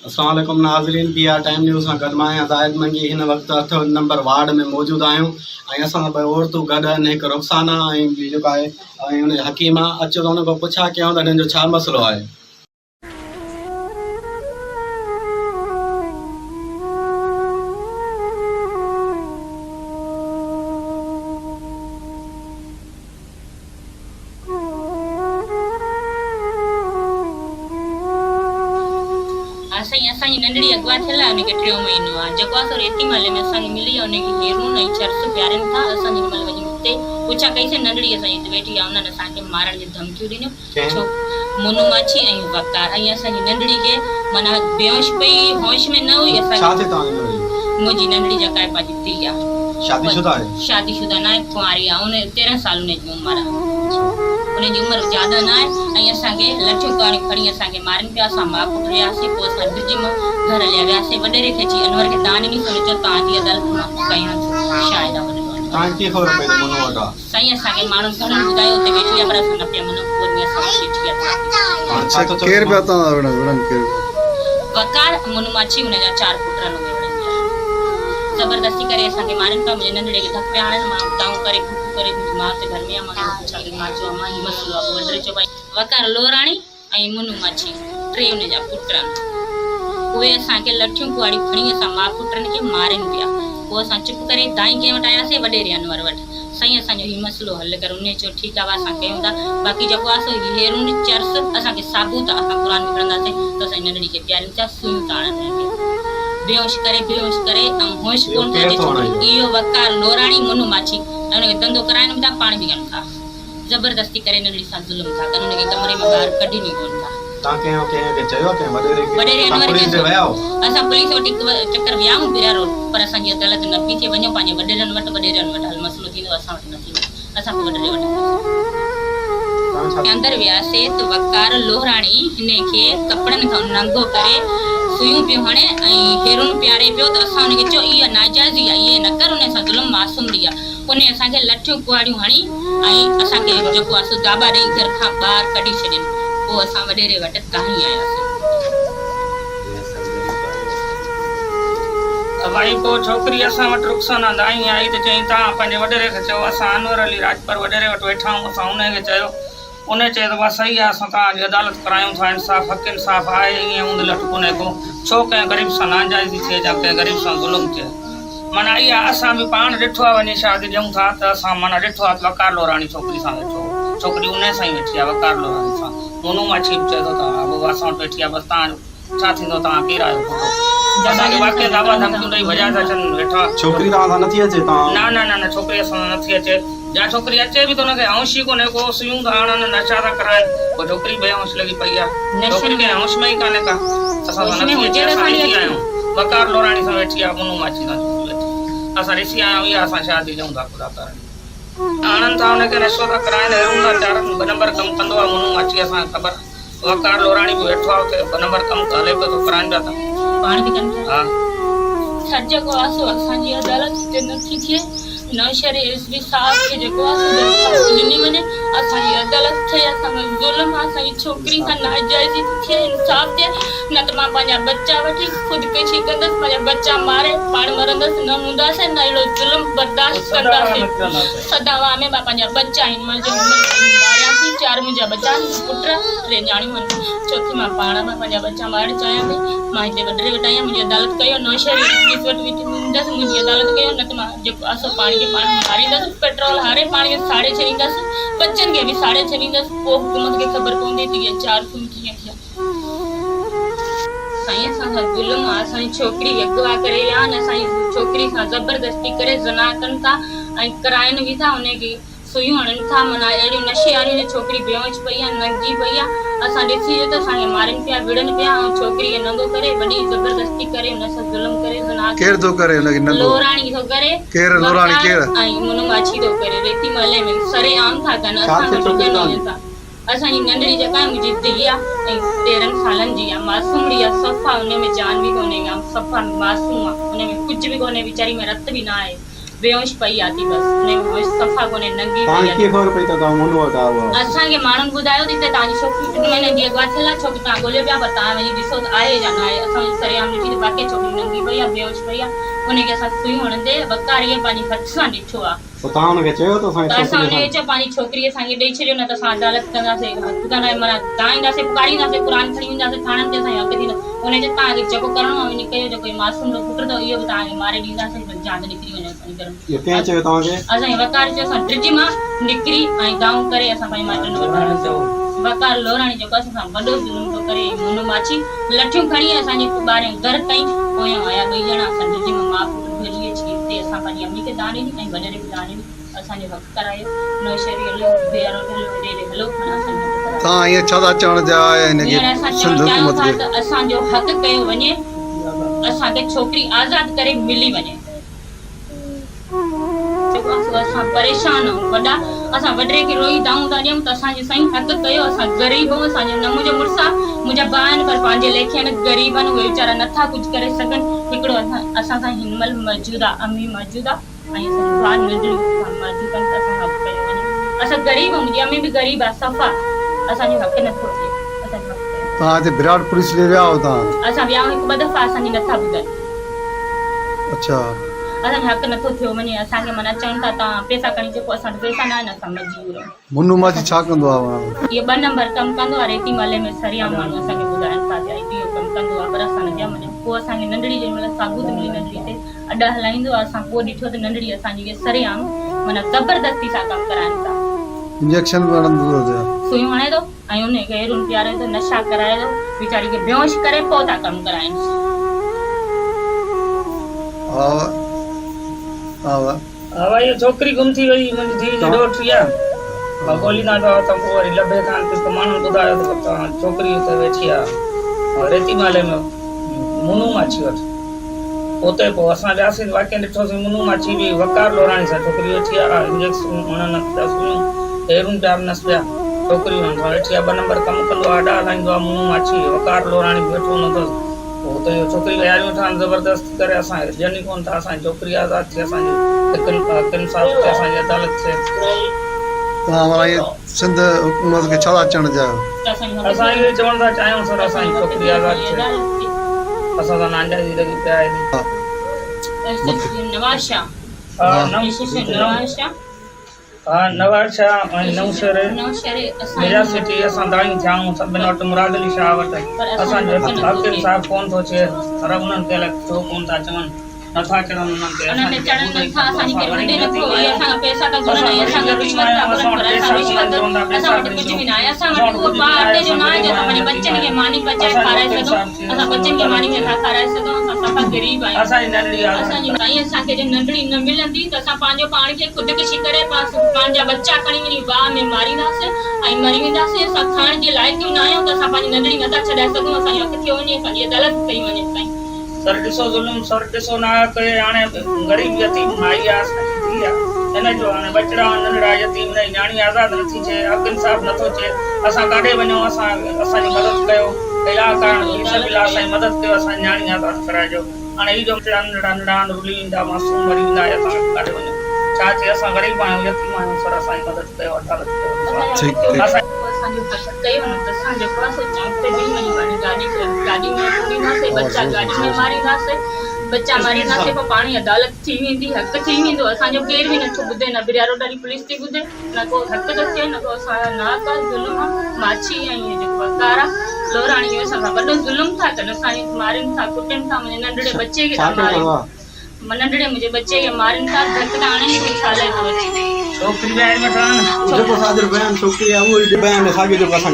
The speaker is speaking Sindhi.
السلام عليڪم ناظرين پي آر ٽائيم نيوز سان گڏ مان آهيان زاهد منگي هن وقت اٺ نمبر وارڊ ۾ موجود آهيون ۽ اسان سان ٻه عورتون گڏ آهن هڪ رخسانه ۽ ٻي جيڪا آهي ۽ ان جي حڪيمه اچو ته ان کان پڇا ڪيون ته هنن جو ڇا مسئلو آهي. ها سائين اسان جي ننڍڙي اغوا ٿيل آهي ان کي ٽيون مهينو آهي جيڪو آهي سو ريتي محلي ۾ اسان کي ملي آهي ان کي هيرون ۽ چرس پيارين ٿا اسان جن مهل وڃي اتي پڇا ڪئي سين ننڍڙي اسان جي اتي ويٺي آهي انهن اسان کي مارڻ جون ڌمڪيون ڏنيون ڇو منو ماڇي ۽ وقار ۽ اسان جي ننڍڙي کي معنيٰ بيهوش پئي هوش ۾ نه هئي اسان ڇا ٿئي توهان جي ننڍڙي؟ منهنجي ننڍڙي جيڪا آهي پنهنجي ڌيء آهي. شادي شده آهي؟ شادي شده ناهي ڪنواري آهي ان 13 سال ان جي عمر آهي ان جي عمر زياده ناهي ۽ اسان کي لٺيون ڪهاڙيون کڻي اسان کي مارين پيا اسان ماء پٽ رهياسين پوء اسان ڊڄي مان گهر هليا وياسين وڏيري کي اچي انور کي دانهن ڏني سو هن چيو توهان جي عدالت مان ڪيان ٿو شاهد آ وڏيرو انور. توهان کي ڪيئن خبر پئي ته منو وٽ آ؟ سائين اسان کي ماڻهن گهڻن ٻڌايو اتي ويٺي آ پر اسان نه پيا مڃون پوء وري اسان وٽ ڏٺي آ ته هاڻي ڇا ٿو چئو ڪير پيا ته توهان وڙهن وڙهن ڪير پيا؟ وقار منو ماڇي ان جا چار پٽ آهن اهي وڙهن پيا زبردستي ڪري اسان کي مارين پيا منهنجي ننڍڙي کي ڌڪ پيا هڻن مان دانهون ڪري ڪوڪون ڪري منهنجي ماء اتي گهر ۾ آ مان ان کي پڇا ڪئي مان چيو امان هي مسئلو آ پوء وڏڙي چيو ڀائي وقار لوراڻي ۽ منو ماڇي ٽي ان جا پٽ آهن. اهي اسان کي لٺيون ڪهاڙيون کڻي اسان ماء پٽن کي مارين پيا. پوء اسان چپ ڪري دائين ڪنهن وٽ آياسين وڏيري انور وٽ. سائين اسان جو هي مسئلو حل ڪر. انهي چيو ٺيڪ آ اسان ڪيون ٿا. باقي جيڪو آ سو هي هيرون چرس اسان کي ثابوت آ اسان قرآن به کڻنداسين ته اسان جي ننڍڙي کي پيارين ٿا سوئيون ٿا هڻن هن کي بيهوش ڪري بيهوش ڪري ۽ هوش اهو ڪونه ٿو ڪير اچي ٿو هڻي ڇوڪري اهو؟ اهو وقار لوراڻي منو ماڇي ۽ ان کي ڌنڌو ڪرائين به ٿا پاڻ به ڪن ٿا. زبردستي ڪري ننڍڙي سان ظلم ٿا ڪن ان کي ڪمري مان ٻاهر ڪڍين ئي ڪونه ٿا. توهان ڪنهن ڪنهن کي چيو ڪنهن وڏيري کي وڏيري توهان انور پوليس کي ڏي ويا هو؟ اسان پوليس وٽ هڪ چڪر ويا آهيون پريا روڊ پر اسان جي عدالت نه پئي ٿئي وڃو پنهنجي وڏيرن وٽ وڏيرن وٽ حل مسئلو ٿيندو اسان وٽ نه ٿيندو اسان پوء وڏيري وٽ هلياسين. توهان ڇا اندر وياسي ته وقار لوهراڻي هن کي ڪپڙن کان ننگو ڪري سوئيون پيو هڻي ۽ هيرون پياري پيو ته اسان ان کي چيو اها ناجائزي آهي ائين نه ڪر ان سان ظلم معصومڙي آهي انهي اسان کي لٺيون ڪهاڙيون هڻي ۽ اسان کي جيڪو آهي سو داٻا ڏئي گهر کان ٻاهر ڪڍي ڇڏين. پوء اسان وڏيري وٽ دانهين آياسين. ته ڀائي پوء ڇوڪري اسان وٽ رخسانه دانهين آئي ته چيائين توهان پنهنجي وڏيري کي چئو اسان انور علي راڄپر وڏيري وٽ ويٺا آهيون اسان انهي کي چيو انهي چيو ته بس صحيح آهي اسان توهان جي عدالت ڪرايون ٿا انصاف حق انصاف آهي ائين اوندھ لٺ ڪونهي ڪو ڇو ڪنهن غريب سان ناانجائزي ٿئي جا ڪنهن غريب سان ظلم ٿئي. معنيٰ اها اسان به پاڻ ڏٺو آهي وڃي شاهدي ڏيون ٿا ته اسان معنيٰ ڏٺو آهي ته وقار لوراڻي ڇوڪري سان ويٺو هو ڇوڪري انهي سان ئي ويٺي آهي وقار لوراڻي سان مونو ماڇي به چئي ٿو ته ها بابا اسان وٽ ويٺي آهي بس توهان جو ڇا ٿيندو توهان ڪير آهيو ڦٽو اسان کي واقعي دعويٰ ڌمڪيون ڏئي ڀڄائي ٿا ڇڏن ويٺا. ڇوڪري توهان سان نٿي اچي توهان. نه نه نه نه ڇوڪري اسان سان نٿي اچي جا ڇوڪري اچي به ته ان کي هوش ئي ڪونهي ڪو سيون ٿا هڻن نشا ٿا ڪرائن پوء ڇوڪري بي هوش لڳي پئي آهي ڇوڪري ڪنهن هوش ۾ ئي ڪانهي ڪا اسان سان نٿي اچي اسان ڏسي آيا آهيون وقار لوراڻي سان ويٺي آهي منو ماڇي سان ڇوڪري ويٺي اسان ڏسي آيا آهيون اها اسان شاهدي ڏيون ٿا خدا ڪارڻ آڻن ٿا ان کي نشو ٿا ڪرائن هيرون ٿا چارن ٻه نمبر ڪم ڪندو آهي منو ماڇي اسان کي خبر وقار لوراڻي به ويٺو آهي اتي ٻه نمبر ڪم هلي پيو ٿو ڪرائن پيا ٿا. پاڻ به ڪن ٿا. ها. سر جيڪو آ سو اسان جي عدالت هتي نٿي ٿئي نوشهري ايس پي صاحب کي جيڪو آ سو درخواست ڏني وڃي اسان جي عدالت ٿئي اسان سان ظلم آ اسان جي ڇوڪري سان ناجائزي ٿي ٿئي انصاف ٿئي نه ته مان پنهنجا ٻچا وٺي خودڪشي ڪندس پنهنجا ٻچا ماري پاڻ مرندس نه هونداسين نه اهڙو ظلم برداشت ڪنداسين سدا واهه ۾ مان پنهنجا ٻچا هن مهل جو هن مهل ماريان ٿي چار منهنجا ٻچا آهن هڪ پٽ ٽي نياڻيون آهن چوٿين مان پاڻ به پنهنجا ٻچا مارڻ چاهيان ٿي مان هتي وڏڙي وٽ آئي آهيان منهنجي عدالت ڪيو نوشهري پوليس وٽ ويندس منهنجي عدالت ڪيو نه ته مان جيڪو آهي سو پاڻ کي پاڻ ماريندس پيٽرول هاري پاڻ کي ساڙي ڇڏيندس ٻچن کي به ساڙي ڇڏيندس پوء حڪومت کي خبر پوندي ته اهي چار خون ڪيئن ٿيا. سائين اسان سان ظلم آ اسان جي ڇوڪري کي اغوا ڪري ويا آهن اسان جي ڇوڪري سان زبردستي ڪري زنا ڪن ٿا ۽ ڪرائن به ٿا انهي کي سوئيون هڻن ٿا معنيٰ اهڙيون نشي واريون جو ڇوڪري بيهوش پئي آ ننگي پئي آ اسان ڏسي جو ته اسان کي مارين پيا وڙهن پيا ۽ ڇوڪري کي ننگو ڪري وڏي زبردستي ڪري ان سان ظلم ڪري زنا ڪير ٿو ڪري ان کي ننگو؟ لوراڻي ٿو ڪري ڪير لوراڻي وقار ڪير؟ ۽ منو ماڇي ٿو ڪري ريتي محلي ۾ سري عام ٿا ڪن ڇا اسان ٿئي کان ڇوڪري ڊڄن توهان جي؟ وڃن ٿا. اسان جي ننڍڙي جيڪا منهنجي ڌيء آ ۽ 13 سالن جي آ معصومڙي آ صفا ان ۾ جان به ڪونهي ڪا صفا معصوم آ ان ۾ ڪجهه به ڪونهي ويچاري ۾ رت به نه آهي. بيهوش پئي آ ٿي بس ان ۾ هوش صفا ڪونهي ننگي توهان پئي آ کي ڪيئن خبر پئي ته توهان منو وٽ آ اها؟ اسان کي ماڻهن ٻڌايو ته هتي توهان جي ڇوڪري ٽن مهينن جي اغوا ٿيل آ ڇوڪري توهان ڳوليو پيا پر توهان وڃي ڏسو ته آهي يا نه آهي اسان وڃي سرعام ڏٺي ته واقعي ڇوڪري ننگي پئي آ بيهوش پئي آ ان کي اسان سوئيون هڻندي وقاريء پنهنجي هٿ سان ڏٺو آ. پوء توهان ان کي چيو ته اسان ته جي اسان ڇوڪري ان کي چيو پنهنجي ڇوڪري اسان کي ڏئي ڇڏيو نه ته اسان عدالت ڪنداسين حق ڪنداسين معنيٰ دانهينداسين پڪارينداسين قرآن کڻي وينداسين ٿاڻن تي اسان جو حق ٿيندو ان چيو توهان کي جيڪو ڪرڻو آهي وڃي ڪيو جيڪو هي معصوم جو پٽ اٿو اهو به توهان کي ماري ڏينداسين بس جان نڪري وڃي اسان جي گهر مان. اهو ڪنهن چيو توهان کي؟ اسان کي وقار چيو اسان ڊڄ مان نڪري ۽ دانهون ڪري اسان پنهنجي مائٽن وٽ آياسين وقار لوراڻي جيڪو اسان سان وڏو ظلم ٿو ڪري هي منو ماڇي لٺيون کڻي اسان جي ٻارهين در تائين پويان آيا ٻئي ڄڻا اسان ڊڄ مان ماء پٽ ڀڄي اچي هتي اسان پنهنجي امي کي دانهن ڏني ۽ وڏيري کي دانهن ڏني اسان جو حق ڪرايو نوشهري هلو ڀيارو هلو هيڏي هيڏي هلو کڻ اسان جو حق ڪرايو. توهان ائين ڇا ٿا چوڻ چاهيو هن کي هينئر اسان چوڻ سنڌ چاهيون حڪومت ٿا کي؟ ته اسان جو حق ڪيو وڃي اسان کي ڇوڪري آزاد ڪري ملي وڃي. جيڪو آهي سو اسان پريشان آهيون وڏا اسان وڏڙي کي روئي دانهون ٿا ڏيون ته اسان جو سائين حق ڪيو اسان غريب آهيون اسان جو نه منهنجو مڙس آهي منهنجا ڀاء آهن پر پنهنجي ليکي آهن غريب آهن اهي ويچارا نٿا ڪجهه ڪري سگهن هڪڙو اسان اسان سان هن مهل موجود آهي امي موجود آهي ۽ اسان جو ڀاء ننڍڙي اسان موجود آهن ته اسان جو حق ڪيو وڃي اسان غريب آهيون منهنجي امي به غريب آهي صفا اسان جو حق نٿو ٿئي اسان جو حق ڪيو توهان هتي براڊ پوليس ڏي ويا آهيو توهان؟ اسان ويا آهيون هڪ ٻه دفعا اسان جي نٿا ٻڌن. اڇا. اسان جو حق نٿو ٿيو وڃي اسان کي معنيٰ چون ٿا توهان پيسا کڻي چڪو اسان وٽ پيسا نه آهن اسان مجبور آهيون. منو ماڇي ڇا ڪندو آهي معنيٰ؟ اهو ٻه نمبر ڪم ڪندو آهي ريتي محلي ۾ سريعام ماڻهو اسان کي ٻڌائن ٿا ته اهو ڪم ڪندو آهي پر اسان نه پيا مڃون پوء اسان کي ننڍڙي جنهن مهل ثابوت ملي ننڍڙي تي اڏا هلائيندو آهي اسان پوء ڏٺو ته ننڍڙي اسان جي کي سرعام معنيٰ زبردستي سان ڪم ڪرائن ٿا. انجيڪشن به هڻندو ٿو. سوئيون هڻي ٿو. ۽ ان کي هيرون پياري ٿو، نشا ڪرائي ٿو، ويچاري کي بيهوش ڪري پوء ٿا ڪم ڪرائينس. ها اها ڇوڪري گم ٿي وئي منهنجي ڌيء جي ڏوهٽي آ مان ڳوليندا پيا وتان پوء وري لڀي ڪانه پئي پوء ماڻهن ٻڌايو ته توهان ڇوڪري اتي ويٺي آ ريتي مالي ۾ منو ماڇي وٽ اتي پوء اسان وياسين واقعي ڏٺوسين منو ماڇي به وقار لوراڻي سان ڇوڪري ويٺي آ انجيڪشن هڻن پيا سوئيون هيرون پيا ڏنس پيا ڇوڪري هن سان ويٺي آ ٻه نمبر ڪم ڪندو آ اڏا هلائيندو آ منو ماڇي وقار لوراڻي به ويٺو هوندو اٿس پوء اتي اهو ڇوڪري ويهاريون ويٺا آهن زبردستي ڪري اسان کي ڏين ئي ڪونه ٿا اسان جي ڇوڪري آزاد ٿئي اسان جي حق انصاف ٿئي اسان جي عدالت ٿئي. توهان وري سنڌ حڪومت کي ڇا ٿا چوڻ چاهيو؟ اسان اهو ئي چوڻ ٿا چاهيون سر اسان جي ڇوڪري آزاد ٿئي اسان سان ناانجائزي لڳي پئي آهي. ها نوابشاهه ۽ نوشهري ميرا سٽي اسان دائين ٿيا آهيون سڀني وٽ مراد علي شاهه وٽ اسان جو حق انصاف ڪونه ٿو ٿئي سر انهن کي الائي ڇو ڪونه ٿا چون نٿا چڙهن انهن تي انهن تي چڙهن نٿا اسان جي ڪير ٻڌي نٿو اهي اسان کان پئسا ٿا گهرن ۽ اسان کان رشوت ٿا گهرن پر اسان رشوت اسان وٽ ڪجهه به ناهي اسان وٽ اهو پاء اٽي جو ناهي جو اسان پنهنجي ٻچن کي ماني پچائي کارائي سگهون اسان ٻچن کي ماني نٿا کارائي سگهون اسان صفا غريب آهيون اسان جي سائين اسان کي جي ننڍڙي نه ملندي ته اسان پنهنجو پاڻ کي خودڪشي ڪري پنهنجا ٻچا کڻي وڃي واهه ۾ مارينداسين ۽ مري وينداسين اسان کائڻ جي لائق به نه آهيون ته اسان پنهنجي ننڍڙي نٿا ڇڏائي سگهون اسان جو حق ٿيو وڃي اسان جي عدالت ڪئي وڃي سائين. سر ڏسو ظلم سر ڏسو ناحق اهي هاڻي غريب يتيم مائي آ اسان جي ڌيء آ هن جو هاڻي ٻچڙا ننڍڙا يتيم هن جي نياڻي آزاد نٿي ٿئي حق انصاف نٿو ٿئي اسان ڪاڏي وڃون اسان اسان جي مدد ڪيو اله ڪارڻ في سبيل الله اسان جي مدد ڪيو اسان جي نياڻي آزاد ڪرائجو هاڻي هي جو ٻچڙا ننڍڙا ننڍڙا آهن رلي ويندا معصوم مري ويندا اسان ڪاڏي وڃون ڇا ٿئي اسان غريب آهيون يتيم آهيون سر اسان جي مدد ڪيو عدالت ڪيو اسان جو حق ڪيو نه ته اسان جيڪو آهي سو چونڪ تي بيهي وڃي پنهنجي گاڏي گاڏي ۾ پورينداسين ٻچا گاڏي ۾ مارينداسين ٻچا مارينداسين پوء پاڻ ئي عدالت ٿي ويندي حق ٿي ويندو اسان جو ڪير به نٿو ٻڌي نه بريا روڊ واري پوليس ٿي ٻڌي نه ڪو حق ٿو ٿئي نه ڪو اسان جو ناحق آهي ظلم آهي ماڇي ۽ اهي جيڪو وقار آهي لوراڻي اهي اسان سان وڏو ظلم ٿا ڪن اسان کي مارين ٿا ڪٽين ٿا منهنجي ننڍڙي ٻچي کي ٿا مارين ننڍڙي منهنجي ٻچي کي مارين ٿا ڌڪ ٿا هڻين تون ڇا لاء ٿو اچين. ڇوڪري به آهي وٺان. جيڪو صادر بيان ڇوڪري آهي اهو ئي بيان ساڳيو جيڪو اسان کي.